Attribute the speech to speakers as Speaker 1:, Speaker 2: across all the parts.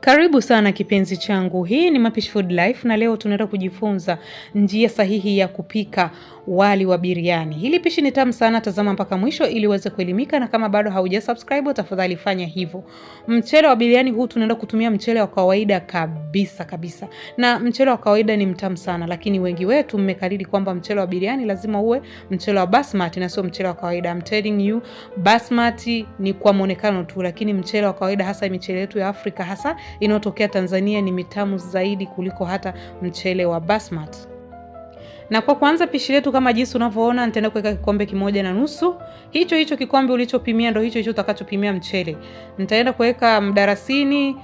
Speaker 1: Karibu sana kipenzi changu, hii ni Mapishi Food Life na leo tunaenda kujifunza njia sahihi ya kupika wali wa biriani. Hili pishi ni tamu sana, tazama mpaka mwisho ili uweze kuelimika, na kama bado hauja subscribe tafadhali fanya hivyo. Mchele wa biriani huu tunaenda kutumia mchele wa kawaida kabisa kabisa, na mchele wa kawaida ni mtamu sana, lakini wengi wetu mmekariri kwamba mchele wa biriani lazima uwe mchele wa basmati na sio mchele wa kawaida. I'm telling you, basmati ni kwa muonekano tu, lakini mchele wa kawaida, hasa michele yetu ya Afrika, hasa inayotokea Tanzania, ni mitamu zaidi kuliko hata mchele wa basmati. Na kwa kuanza pishi letu kama jinsi unavyoona, nitaenda kuweka kikombe 1.5. Hicho hicho kikombe ulichopimia ndo hicho hicho utakachopimia mchele. Nitaenda kuweka mdarasini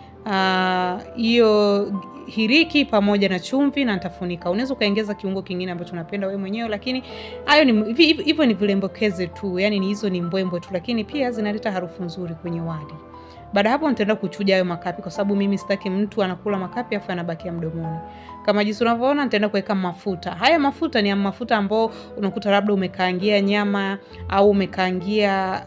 Speaker 1: hiyo hiriki pamoja na chumvi na nitafunika. Unaweza ukaongeza kiungo kingine ambacho unapenda wewe mwenyewe, lakini hayo ni hivyo ni vilembokeze tu, yani ni hizo ni mbwembwe tu, lakini pia zinaleta harufu nzuri kwenye wali. Baada hapo nitaenda kuchuja hayo makapi kwa sababu mimi sitaki mtu anakula makapi afu anabakia mdomoni. Kama jinsi unavyoona nitaenda kuweka mafuta. Haya mafuta ni mafuta ambao unakuta labda umekaangia nyama au umekaangia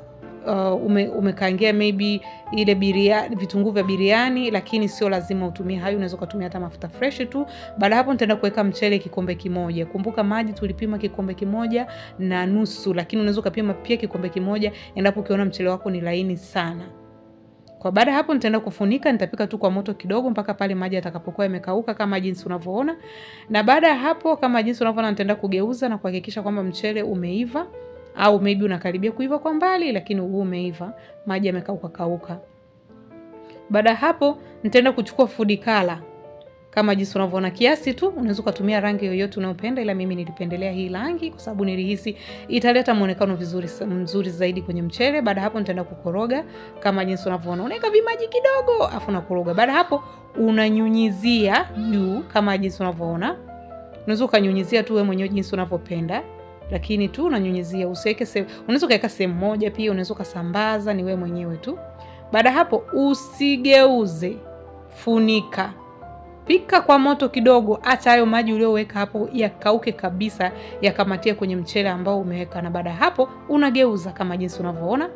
Speaker 1: umekaangia maybe ile biriani, vitunguu vya biriani, lakini sio lazima utumie hayo, unaweza kutumia hata mafuta fresh tu. Baada hapo nitaenda kuweka mchele kikombe 1. Kumbuka maji tulipima kikombe 1.5, lakini unaweza kupima pia kikombe 1 endapo ukiona mchele wako ni laini sana. Kwa baada hapo nitaenda kufunika, nitapika tu kwa moto kidogo mpaka pale maji yatakapokuwa yamekauka kama jinsi unavyoona. Na baada ya hapo kama jinsi unavyoona nitaenda kugeuza na kuhakikisha kwamba mchele umeiva au maybe unakaribia kuiva kwa mbali, lakini huu umeiva, maji yamekauka kauka. Baada hapo nitaenda kuchukua food color kama jinsi unavyoona kiasi tu. Unaweza kutumia rangi yoyote unayopenda, ila mimi nilipendelea hii rangi kwa sababu nilihisi italeta muonekano vizuri mzuri zaidi kwenye mchele. Baada hapo nitaenda kukoroga kama jinsi unavyoona, unaweka vimaji kidogo afu unakoroga. Baada hapo unanyunyizia juu kama jinsi unavyoona. Unaweza ukanyunyizia tu wewe mwenyewe jinsi unavyopenda, lakini tu unanyunyizia, usiweke sehemu. Unaweza ukaweka sehemu moja pia, unaweza ukasambaza, ni wewe mwenyewe tu. Baada hapo usigeuze, funika. Pika kwa moto kidogo, acha hayo maji uliyoweka hapo yakauke kabisa, yakamatie kwenye mchele ambao umeweka. Na baada hapo unageuza kama jinsi unavyoona.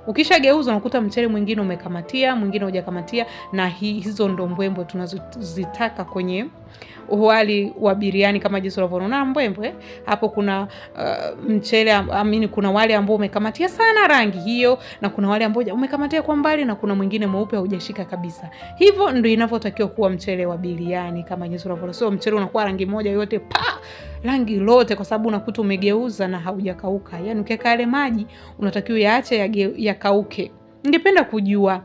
Speaker 1: Ukishageuza unakuta mchele mwingine umekamatia, mwingine hujakamatia, na hizo ndo mbwembwe tunazozitaka kwenye wali wa biriani kama jinsi unavyoona mbwembwe hapo. Kuna mchele amini, kuna wale ambao umekamatia sana rangi hiyo, na kuna wale ambao umekamatia kwa mbali, na kuna mwingine mweupe haujashika kabisa. Hivyo ndio inavyotakiwa kuwa mchele wa biriani kama jinsi unavyoona. Sio mchele unakuwa rangi moja yote pa rangi lote, kwa sababu unakuta umegeuza na haujakauka. Yani ukiweka yale maji unatakiwa yaache yakauke. Ningependa kujua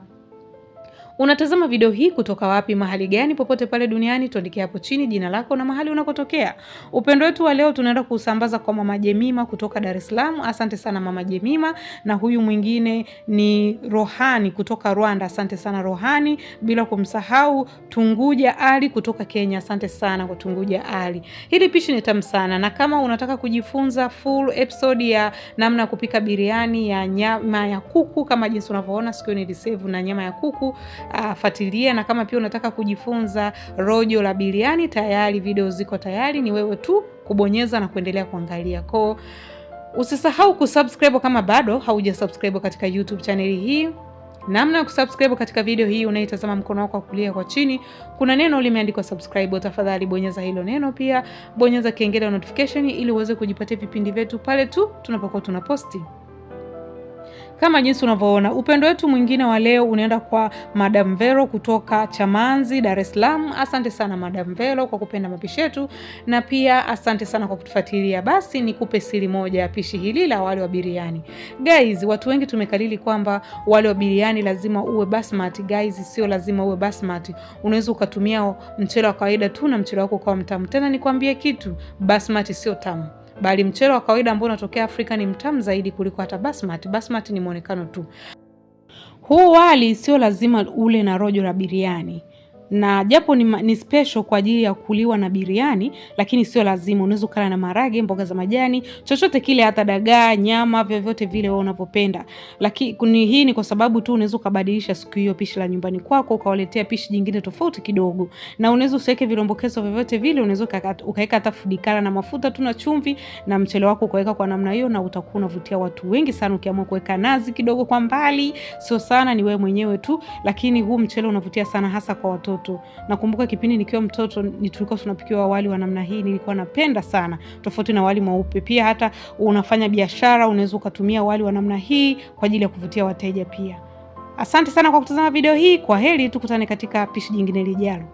Speaker 1: unatazama video hii kutoka wapi, mahali gani, popote pale duniani. Tuandikie hapo chini jina lako na mahali unakotokea. Upendo wetu wa leo tunaenda kusambaza kwa Mama Jemima kutoka Dar es Salaam. Asante sana Mama Jemima. Na huyu mwingine ni Rohani kutoka Rwanda. Asante sana Rohani, bila kumsahau Tunguja Ali kutoka Kenya. Asante sana kwa Tunguja Ali. Hili pishi ni tamu sana, na kama unataka kujifunza full episode ya namna ya kupika biriani ya nyama ya kuku kama jinsi unavyoona siku nilisave na nyama ya kuku, fuatilia. Na kama pia unataka kujifunza rojo la biriani, tayari video ziko tayari, ni wewe tu kubonyeza na kuendelea kuangalia. Kwa usisahau kusubscribe kama bado haujasubscribe katika YouTube channel hii. Namna ya kusubscribe katika video hii unaitazama mkono wako wa kulia kwa chini, kuna neno limeandikwa subscribe. Tafadhali bonyeza hilo neno, pia bonyeza kengele ya notification ili uweze kujipatia vipindi vyetu pale tu tunapokuwa tunaposti. Kama jinsi unavyoona, upendo wetu mwingine wa leo unaenda kwa Madam Vero kutoka Chamanzi, Dar es Salaam. Asante sana Madam Vero kwa kupenda mapishi yetu, na pia asante sana kwa kutufuatilia. Basi nikupe siri moja ya pishi hili la wali wa biriani. Guys, watu wengi tumekalili kwamba wali wa biriani lazima uwe basmati. Guys, sio lazima uwe basmati. Unaweza ukatumia mchele wa kawaida tu na mchele wako ukawa mtamu. Tena nikwambie kitu, basmati sio tamu, bali mchele wa kawaida ambao unatokea Afrika ni mtamu zaidi kuliko hata basmati. Basmati ni muonekano tu. Huu wali sio lazima ule na rojo la biriani. Na japo ni special kwa ajili ya kuliwa na biriani, lakini sio lazima. Unaweza ukala na maharage, mboga za majani, chochote kile, hata dagaa, nyama, vyovyote vile wewe unavyopenda. Lakini hii ni kwa sababu tu unaweza ukabadilisha siku hiyo pishi la nyumbani kwako, ukawaletea pishi jingine tofauti kidogo. Na unaweza usiweke vilombokezo vyovyote vile, unaweza ukaweka hata fudikala na mafuta tu na chumvi na mchele wako ukaweka kwa namna hiyo, na utakuwa unavutia watu wengi sana. Ukiamua kuweka nazi kidogo kwa mbali, sio sana, ni wewe mwenyewe tu, lakini huu mchele unavutia sana hasa kwa watoto. Nakumbuka kipindi nikiwa mtoto tulikuwa tunapikiwa wali wa namna hii, nilikuwa napenda sana, tofauti na wali mweupe. Pia hata unafanya biashara unaweza ukatumia wali wa namna hii kwa ajili ya kuvutia wateja pia. Asante sana kwa kutazama video hii. Kwa heri, tukutane katika pishi jingine lijalo.